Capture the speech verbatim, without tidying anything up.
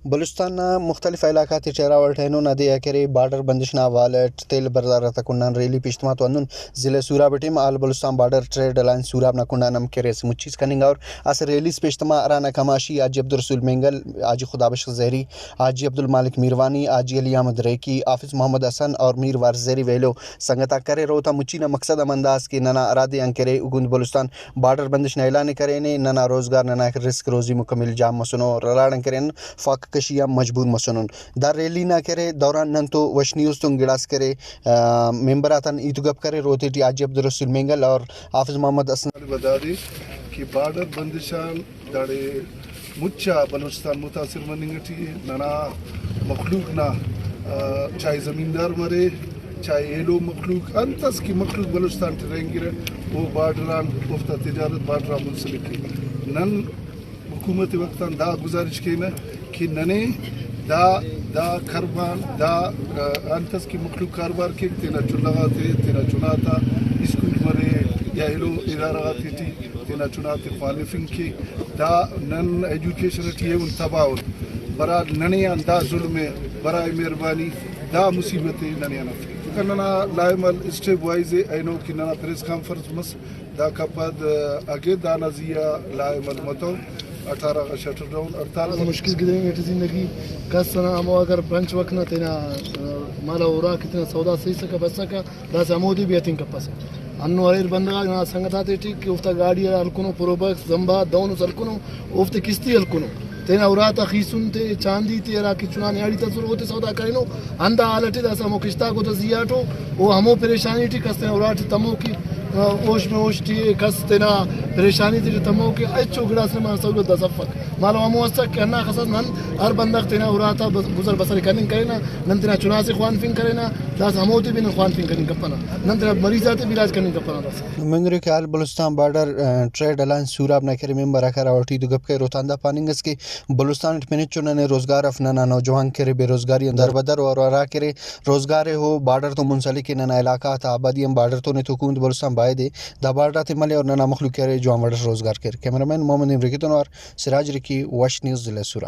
بلوچستان نا مختلف علاقہ غاتے ٹی ہراوڑ اینو نا دے آ کہ ارے، بارڈر بندش نا حوالہ اٹ تیل بردار آتا کنڈآن ریلی پیشتما تو ہندن ضلع سوراب ٹی ہم آل بلوچستان بارڈر ٹریڈ الائنس سوراب نا کنڈآن ہم کہ ارے اسہ مچی اس کننگا، اور اسہ ریلی اس پیشتما ہرانا کماشی حاجی عبدالرسول مینگل، حاجی خدابخش زہری، حاجی عبدالمالک میروانی، حاجی علی احمد ریکی، حافظ محمد حسن اور میر وارث زہری و ایلو سنگت آک کریر۔ اوتا مچی نا مقصد ہم ہندا ئس کہ ننا ہرادے آن کہ ارے، حکومت بلوچستان بارڈر بندش نا اعلان ءِ کرینے، ننا روزگار، ننا رزق روزی مکمل جام مسنو، اور ہراڑان کہ ارے نن فاقہ کشی آ مجبور مسنن۔ دا ریلی نا کہ ارے دوران نن تو وش نیوز تون گڑاس کہ ارے، آ، ممبر آتان ہیت و گپ کریر، اوتیٹی حاجی عبدالرسول مینگل اور حافظ محمد حسن۔ طالب دادے کہ بارڈر بندش آن داڑے مچ آ بلوچستان متاثر مننگ ٹی ءِ۔ ننا مخلوق نا، آ، چاہے زمیندار مرے، چاہے ایلو مخلوق، انت اس کہ مخلوق بلوچستان ٹی رہینگرہ، او بارڈر آن اوفتا تجارت بارڈر آن منسلک ءِ۔ نن حکومت وقت آن دا گزارش کینہ کہ ننے دا، دا کربان، دا، آ، انت اس کہ مخلوق کاروبار کیک، تینا چلہ غاتے، تینا چنا تا اسکول مرے یا ایلو ادارہ غاتے ٹی تینا چنا تے خوانفنگ کے۔ دا نن ایجوکیشن ٹی ایہن تباہ ان۔ برا ننے آن دا ظلم ءِ، برائے مہربانی دا مصیبت ءِ ننے آن اف۔ ننا لائحہ عمل اسٹیپ وائز ءِ، اینو کہ ننا پریس کانفرنس مس، داکا پد اگہ دانا زی آ لائحہ عمل متو، اٹھارہ غا شٹر ڈاؤن ہڑتال متو۔ مشکل گدرینگ ٹی زندگی، کس ئنا ہمو اگر پنچ وقت نا تینا، آ، مالو اراکہ تینا سودا سیسکہ بسکہ، داسہ ہمودے بھی ہتنگ کپسہ۔ ہندن اریر بندغ آک ننا سنگت آتے ٹی کہ اوفتا گاڑی ہرا ہلکنو، پروبکس، زمبا، دونس ہلکنو، اوفتے کشتی ہلکنو۔ تینا اراتا خیسن تے، چاندی تے، ہرا کہ چنا نیاڑی تا اسر، اوتے سودا کرینو۔ ہندا حال ٹی داسہ ہمو کشتاکو تا زی آ ٹو، او ہمو پریشانی ٹی کس تینا اراٹی تموکے، ہوش میں ہوش ٹی ءِ، کس تینا پریشانی تے ٹی تموکے، ہچو گڑاس نما سہولت داسہ افک۔ مالو ہمو اسک کہ ہنداخس اس نن ہر بندغ تینا اراتا بس-، گزر بسر کننگ کرینہ، نن تینا چناسے خوانفنگ کرینہ، داسہ ہمودے بھی نن خوانفنگ کننگ کپنہ، نن تینا مریض آتے بھی علاج کننگ کپنہ داسہ۔ مینگرے کہ آل بلوچستان بارڈر، آ، ٹریڈ الائنس سوراب نا کہ ارے ممبر آک ہراوڑ ٹی ہیت و گپ کریر، اوتان دا پاننگ ئس کہ بلوچستان اٹ پن ہچو ننے روزگار اف، ننا نوجوان کہ ارے بے روزگاری آن دربدر ءُ، اور ہرا کہ ارے روزگار ءِ او بارڈر تو منسلک ءِ، ننا علاقہ غاتا آبادی ہم بارڈر تون ءِ، تو حکومت بلوچستان بایدے دا بارڈر آتے ملے اور ننا مخلوق کہ ارے جوان وڑ اٹ روزگار کریر۔ کیمرہ مین محمد نعیم رکی تون اوار سراج رکی، وش نیوز، ضلع سوراب۔